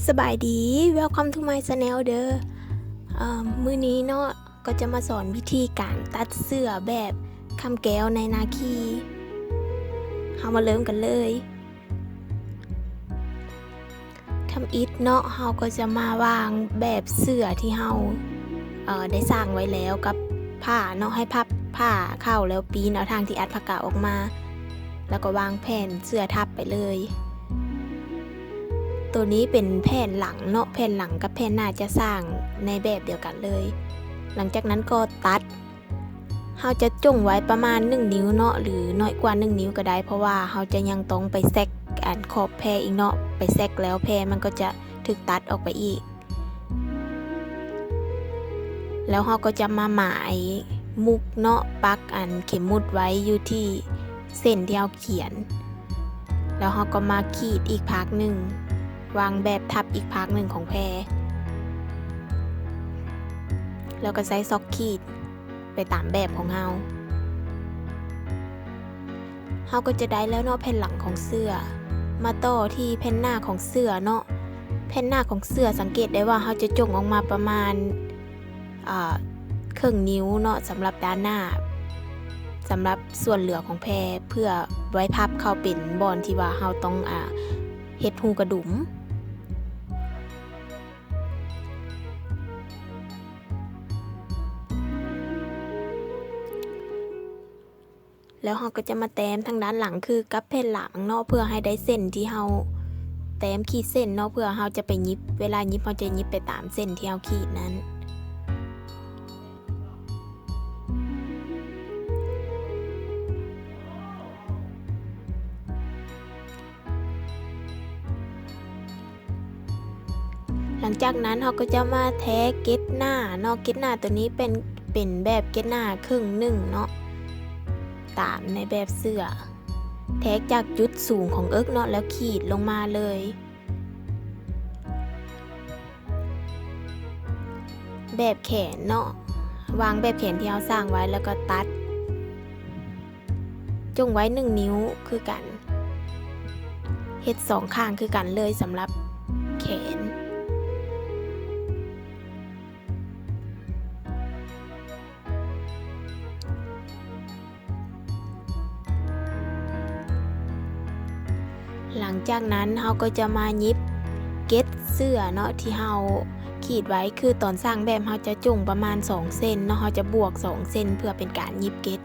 ສະບາຍດີ Welcome to my channel ເດີ. ເອີ່ມ ມື້ນີ້ເນາະ ກໍຈະມາສອນວິທີການຕັດເສື້ອແບບຄຳແກ້ວໃນນາຄີ. ເຮົາມາເລີ່ມກັນເລີຍ. ທຳອິດເນາະ ເຮົາກໍຈະມາວາງແບບເສື້ອທີ່ເຮົາ ເອີ່ ໄດ້ສ້າງໄວ້ແລ້ວກັບຜ້າເນາະ ໃຫ້ພັບຜ້າເຂົ້າ ແລ້ວປີ້ນເອົາທາງທີ່ອັດຜ້າກາວອອກມາ ແລ້ວກໍວາງແຜ່ນເສື້ອທັບໄປເລີຍ. ໂຕນີ້ເປັນແຜ່ນຫຼັງເນາະ ແຜ່ນຫຼັງກັບແຜ່ນໜ້າຈະສ້າງໃນແບບດຽວກັນເລີຍ. ຫຼັງຈາກນັ້ນກໍຕັດ ເຮົາຈະຈົ່ງໄວ້ປະມານໜຶ່ງນິ້ວເນາະ ຫຼື ນ້ອຍກວ່າໜຶ່ງນິ້ວກໍໄດ້ ເພາະວ່າເຮົາຈະຍັງຕ້ອງໄປແຊັກອັນຂອບແຜ່ອີກເນາະ ໄປແຊັກແລ້ວແຜ່ມັນກໍຈະຖືກຕັດອອກໄປອີກ. ແລ້ວເຮົາກໍຈະມາໝາຍມຸກເນາະ ປັກອັນເຂັມໝຸດໄວ້ຢູ່ທີ່ເສັ້ນທີ່ເຮົາຂຽນ ແລ້ວເຮົາກໍມາຂີດອີກພາກໜຶ່ງ ວາງແບບທັບອີກພາກໜຶ່ງຂອງແຜ່ ແລ້ວກໍໃຊ້ຊອກຂີດ ໄປຕາມແບບຂອງເຮົາ. ເຮົາກໍຈະໄດ້ແລ້ວເນາະ ແຜ່ນຫຼັງຂອງເສື້ອ. ມາຕໍ່ທີ່ແຜ່ນໜ້າຂອງເສື້ອເນາະ. ແຜ່ນໜ້າຂອງເສື້ອ ສັງເກດໄດ້ວ່າເຮົາຈະຈົ່ງອອກມາປະມານ ເອີ່ ເຄິ່ງນິ້ວເນາະ ສຳລັບດ້ານໜ້າ, ສຳລັບສ່ວນເຫຼືອຂອງແຜ່ ເພື່ອໄວ້ພັບເຂົ້າເປັນບ່ອນທີ່ວ່າເຮົາຕ້ອງ ອາ ເຮັດຮູກະດຸມ. ແລ້ວເຮົາກໍຈະມາແຕ້ມທາງດ້ານຫຼັງຄືກັບແຜ່ນຫຼັງເນາະ ເພື່ອໃຫ້ໄດ້ເສັ້ນທີ່ເຮົາແຕ້ມຂີດເສັ້ນເນາະ ເພື່ອເຮົາຈະໄປຫຍິບ ເວລາຫຍິບເຮົາຈະຫຍິບໄປຕາມເສັ້ນທີ່ເຮົາຂີດນັ້ນ. ຫຼັງຈາກນັ້ນເຮົາກໍຈະມາແທກເກັດໜ້າເນາະ, ເກັດໜ້າໂຕນີ້ເປັນ ເປັນແບບເກັດໜ້າເຄິ່ງໜຶ່ງເນາະ ຕາມໃນແບບເສື້ອ, ແທກຈາກຈຸດສູງຂອງເອິກເນາະ ແລ້ວຂີດລົງມາເລີຍ. ແບບແຂນເນາະ, ວາງແບບແຂນທີ່ເຮົາສ້າງໄວ້ ແລ້ວກໍຕັດ ຈົ່ງໄວ້ໜຶ່ງນິ້ວຄືກັນ, ເຮັດສອງຂ້າງຄືກັນເລີຍສຳລັບແຂນ. ຫຼັງຈາກນັ້ນເຮົາກໍຈະມາຫຍິບເກັດເສື້ອເນາະ ທີ່ເຮົາຂີດໄວ້, ຄືຕອນສ້າງແບບເຮົາຈະຈົ່ງປະມານສອງເຊັນເນາະ, ເຮົາຈະບວກສອງເຊັນເພື່ອເປັນການຫຍິບເກັດ,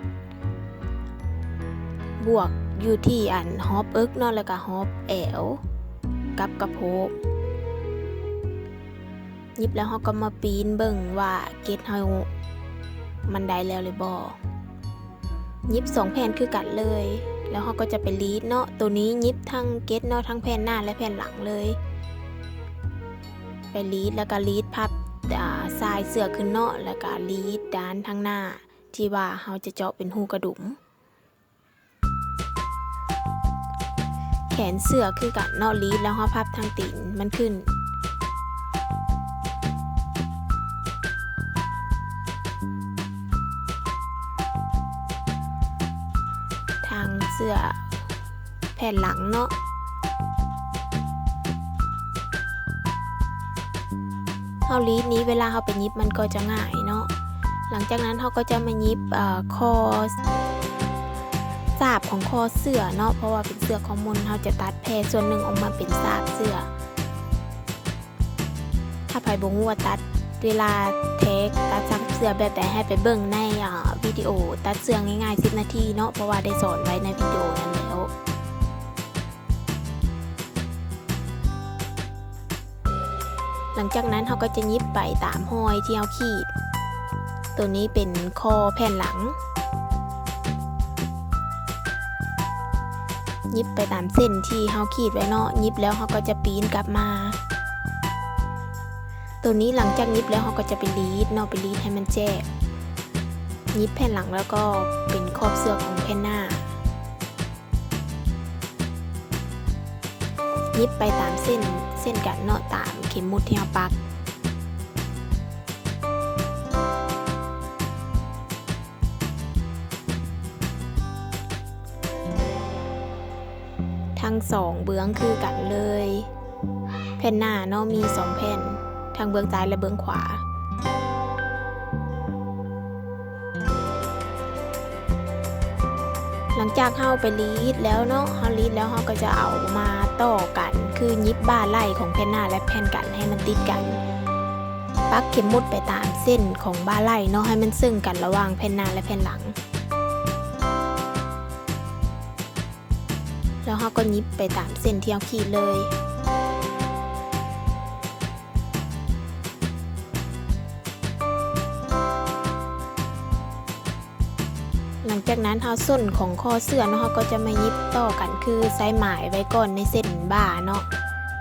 ບວກຢູ່ທີ່ອັນຮອບເອິກເນາະ ແລ້ວກະຮອບແອວກັບກະໂພກ. ຫຍິບແລ້ວເຮົາກໍມາປີ້ນເບິ່ງວ່າເກັດເຮົາມັນໄດ້ແລ້ວຫຼືບໍ່. ຫຍິບສອງແຜ່ນຄືກັນເລີຍ ແລ້ວເຮົາກໍຈະໄປລີດເນາະ. ໂຕນີ້ຫຍິບທັງເກັດເນາະ ທັງແຜ່ນໜ້າ ແລະ ແຜ່ນຫຼັງເລີຍ. ໄປລີດ ແລ້ວກໍລີດພັບ ອາ ຊາຍເສື້ອຂຶ້ນເນາະ ແລ້ວກໍລີດດ້ານທາງໜ້າ ທີ່ວ່າເຮົາຈະເຈາະເປັນຮູກະດຸມ. ແຂນເສື້ອຄືກັນເນາະ, ລີດແລ້ວເຮົາພັບທາງຕີນມັນຂຶ້ນ. ທາງເສື້ອ ແຜ່ນຫຼັງເນາະ. ເຮົາລີດນີ້ ເວລາເຮົາໄປຫຍິບມັນກໍຈະງ່າຍເນາະ. ຫຼັງຈາກນັ້ນເຮົາກໍຈະມາຫຍິບ ເອີ ຂໍ້ ສາບຂອງຂໍ້ເສື້ອເນາະ, ເພາະວ່າເປັນເສື້ອຄອມມົນ ເຮົາຈະຕັດແຜ່ສ່ວນໜຶ່ງອອກມາເປັນສາບເສື້ອ. ຖ້າໃຜບໍ່ຮູ້ວ່າຕັດ ເວລາແທກ ຕັດສາບເສື້ອແບບໃດ ໃຫ້ໄປເບິ່ງໃນ ອາ ວິດີໂອຕັດເສື້ອງ່າຍໆ ສິບນາທີເນາະ, ເພາະວ່າໄດ້ສອນໄວ້ໃນວິດີໂອນັ້ນແລ້ວ. ຫຼັງຈາກນັ້ນເຮົາກໍຈະຫຍິບໄປຕາມຮອຍທີ່ເຮົາຂີດ. ໂຕນີ້ເປັນຂໍ້ແຜ່ນຫຼັງ. ຫຍິບໄປຕາມເສັ້ນທີ່ເຮົາຂີດໄວ້ເນາະ, ຫຍິບແລ້ວເຮົາກໍຈະປີ້ນກັບມາ. ໂຕນີ້ຫຼັງຈາກຫຍິບແລ້ວເຮົາກໍຈະໄປລີດເນາະ, ໄປລີດໃຫ້ມັນແຈບ. ຫຍິບແຜ່ນຫຼັງແລ້ວກໍເປັນຂອບເສື້ອຂອງແຜ່ນໜ້າ. ຫຍິບໄປຕາມເສັ້ນເຊັ່ນກັນເນາະ, ຕາມເຂັມໝຸດທີ່ເຮົາປັກ. ທັງສອງເບື້ອງຄືກັນເລີຍ. ແຜ່ນໜ້າເນາະ ມີສອງແຜ່ນ ທັງເບື້ອງຊ້າຍ ແລະ ເບື້ອງຂວາ. ຫຼັງຈາກເຮົາໄປລີດແລ້ວເນາະ ເຮົາລີດແລ້ວ ເຮົາກໍຈະເອົາມາຕໍ່ກັນ ຄືຫຍິບບ່າໄຫຼ່ຂອງແຜ່ນໜ້າ ແລະ ແຜ່ນກັນໃຫ້ມັນຕິດກັນ. ປັກເຂັມໝຸດໄປຕາມເສັ້ນຂອງບ່າໄຫຼ່ເນາະ ໃຫ້ມັນເຊິ່ງກັນລະຫວ່າງແຜ່ນໜ້າ ແລະ ແຜ່ນຫຼັງ. ແລ້ວເຮົາກໍຫຍິບໄປຕາມເສັ້ນທີ່ເຮົາຂີດເລີຍ. ຫຼັງຈາກນັ້ນເຮົາ ສົ້ນຂອງຂໍ້ເສື້ອເນາະ ເຮົາກໍຈະມາຫຍິບຕໍ່ກັນ ຄືໃສ່ໝາຍໄວ້ກ່ອນໃນເສັ້ນບ່າເນາະ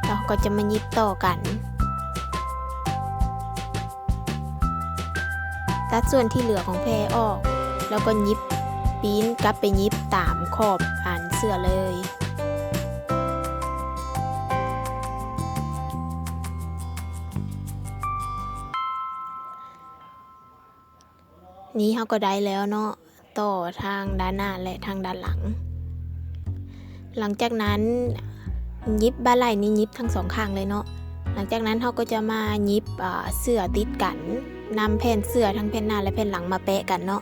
ແລ້ວເຮົາກໍຈະມາຫຍິບຕໍ່ກັນ. ຕັດສ່ວນທີ່ເຫຼືອຂອງແຜ່ອອກ ແລ້ວກໍຫຍິບ ປີ້ນກັບໄປຫຍິບຕາມຂອບອັນເສື້ອເລີຍ. ນີ້ເຮົາກໍໄດ້ແລ້ວເນາະ ຕໍ່ທາງດ້ານໜ້າ ແລະ ທາງດ້ານຫຼັງ. ຫຼັງຈາກນັ້ນ ຫຍິບບ່າໄຫຼ່ນີ້ ຫຍິບທັງສອງຂ້າງເລີຍເນາະ. ຫຼັງຈາກນັ້ນເຮົາກໍຈະມາຫຍິບ ເອີ ເສື້ອຕິດກັນ ນຳແຜ່ນເສື້ອທັງແຜ່ນໜ້າ ແລະ ແຜ່ນຫຼັງມາແປະກັນເນາະ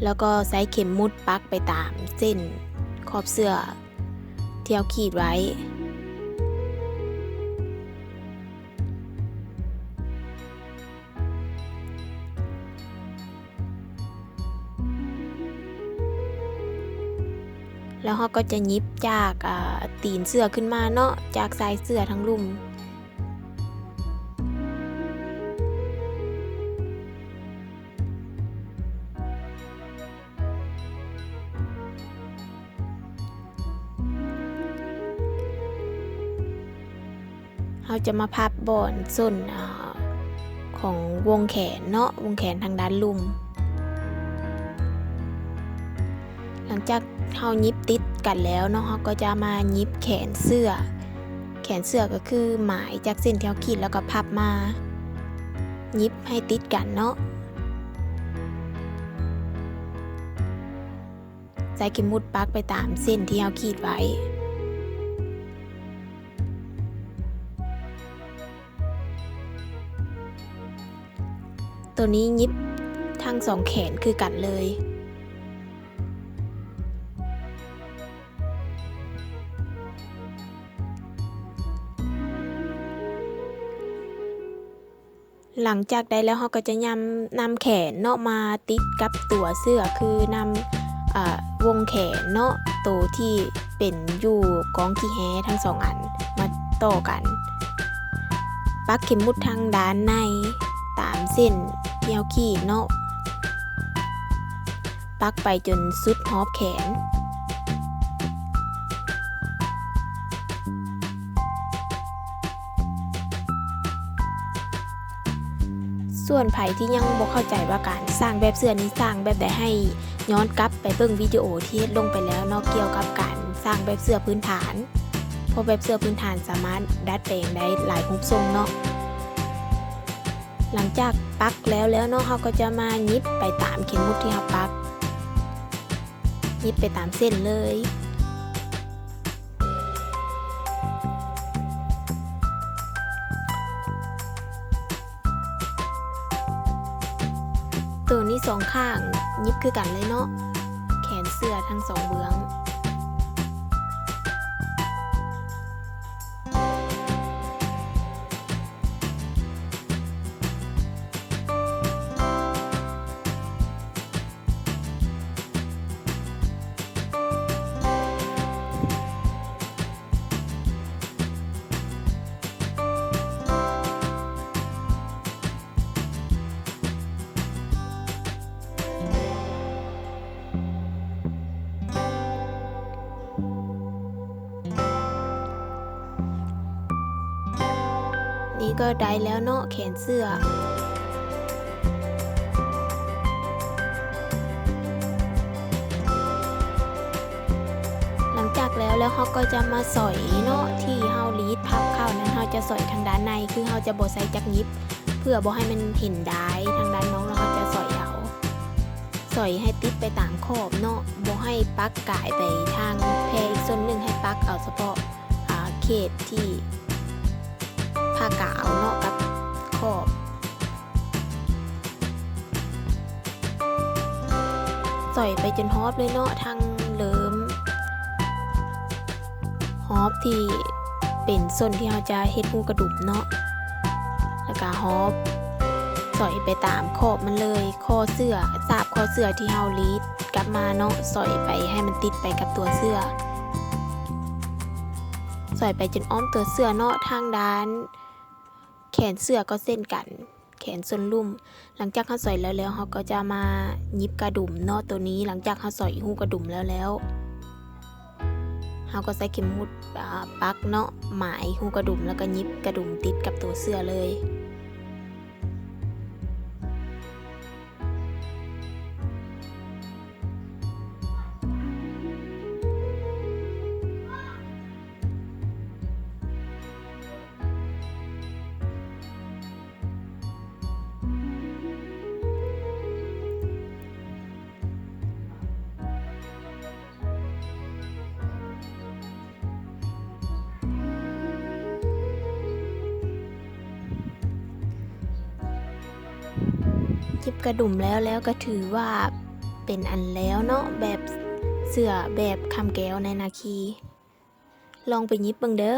ແລ້ວກໍໃຊ້ເຂັມໝຸດປັກໄປຕາມເສັ້ນຂອບເສື້ອທີ່ເຮົາຂີດໄວ້. ແລ້ວເຮົາກໍຈະຫຍິບຈາກ ເອີ ຕີນເສື້ອຂຶ້ນມາເນາະ ຈາກຊາຍເສື້ອທາງລຸ່ມ. ເຮົາຈະມາພັບບ່ອນສົ້ນ ອາ ຂອງວົງແຂນເນາະ ວົງແຂນທາງດ້ານລຸ່ມ. ຫຼັງຈາກເຮົາຫຍິບຕິດກັນແລ້ວເນາະ ເຮົາກໍຈະມາຫຍິບແຂນເສື້ອ. ແຂນເສື້ອກໍຄືໝາຍຈາກເສັ້ນທີ່ເຮົາຂີດ ແລ້ວກໍພັບມາ ຫຍິບໃຫ້ຕິດກັນເນາະ. ໃຊ້ເຂັມໝຸດປັກໄປຕາມເສັ້ນທີ່ເຮົາຂີດໄວ້. ໂຕນີ້ຫຍິບທັງສອງແຂນຄືກັນເລີຍ. ຫຼັງຈາກໄດ້ແລ້ວ ເຮົາກໍຈະນຳ ນຳແຂນເນາະ ມາຕິດກັບຕົວເສື້ອ ຄືນຳ ເອີ ວົງແຂນເນາະ ໂຕທີ່ເປັນຢູ່ກອງຂີ້ແຮທັງສອງອັນມາຕໍ່ກັນ. ປັກເຂັມໝຸດທາງດ້ານໃນຕາມເສັ້ນທີ່ເຮົາຂີດເນາະ. ປັກໄປຈົນສຸດຮອບແຂນ. ສ່ວນໃຜທີ່ຍັງບໍ່ເຂົ້າໃຈວ່າການສ້າງແບບເສື້ອນີ້ສ້າງແບບໃດ ໃຫ້ຍ້ອນກັບໄປເບິ່ງວິດີໂອທີ່ເຮັດລົງໄປແລ້ວເນາະ ກ່ຽວກັບການສ້າງແບບເສື້ອພື້ນຖານ, ເພາະແບບເສື້ອພື້ນຖານສາມາດດັດແປງໄດ້ຫຼາຍຮູບຊົງເນາະ. ຫຼັງຈາກປັກແລ້ວແລ້ວເນາະ ເຮົາກໍຈະມາຫຍິບໄປຕາມເຂັມໝຸດທີ່ເຮົາປັກ, ຫຍິບໄປຕາມເສັ້ນເລີຍ. ໂຕນີ້ສອງຂ້າງຫຍິບຄືກັນເລີຍເນາະ, ແຂນເສື້ອທັງສອງເບື້ອງ. ນີ້ກໍໄດ້ແລ້ວເນາະ ແຂນເສື້ອ. ຫຼັງຈາກແລ້ວ ແລ້ວເຮົາກໍຈະມາສອຍເນາະ ທີ່ເຮົາລີດພັບເຂົ້ານັ້ນ ເຮົາຈະສອຍທາງດ້ານໃນ ຄືເຮົາຈະບໍ່ໃສ່ຈັກຫຍິບ ເພື່ອບໍ່ໃຫ້ມັນເຫັນດາຍທາງດ້ານນອກ ແລ້ວເຮົາຈະສອຍເອົາ ສອຍໃຫ້ຕິດໄປຕາມຂອບເນາະ ບໍ່ໃຫ້ປັກກາຍໄປທາງແຜ່ອີກສ່ວນໜຶ່ງ ໃຫ້ປັກເອົາສະເພາະ ອາ ເຂດທີ່ ກາວເນາະ ກັບຂອບ ສອຍໄປຈົນຮອບເລີຍເນາະ ທັງເລີ່ມຮອບທີ່ເປັນສົ້ນທີ່ເຮົາຈະເຮັດຮູກະດຸມເນາະ ແລ້ວກະຮອບ ສອຍໄປຕາມຂອບມັນເລີຍ ຂໍ້ເສື້ອ ສາບຂໍ້ເສື້ອທີ່ເຮົາລີດກັບມາເນາະ ສອຍໄປໃຫ້ມັນຕິດໄປກັບຕົວເສື້ອ ສອຍໄປຈົນອ້ອມຕົວເສື້ອເນາະ ທາງດ້ານແຂນເສື້ອກໍເຊັ່ນກັນ ແຂນສົ້ນລຸ່ມ. ຫຼັງຈາກເຮົາສອຍແລ້ວແລ້ວ ເຮົາກໍຈະມາຫຍິບກະດຸມເນາະ ໂຕນີ້ ຫຼັງຈາກເຮົາສອຍຮູກະດຸມແລ້ວແລ້ວ ເຮົາກໍໃຊ້ເຂັມຫຸດ ອາ ປັກເນາະ ໝາຍຮູກະດຸມ ແລ້ວກໍຫຍິບກະດຸມຕິດກັບຕົວເສື້ອເລີຍ. ຫຍິບກະດຸມແລ້ວ ແລ້ວກໍຖືວ່າເປັນອັນແລ້ວເນາະ ແບບເສື້ອແບບຄຳແກ້ວໃນນາຄີ. ລອງໄປຫຍິບເບິ່ງເດີ.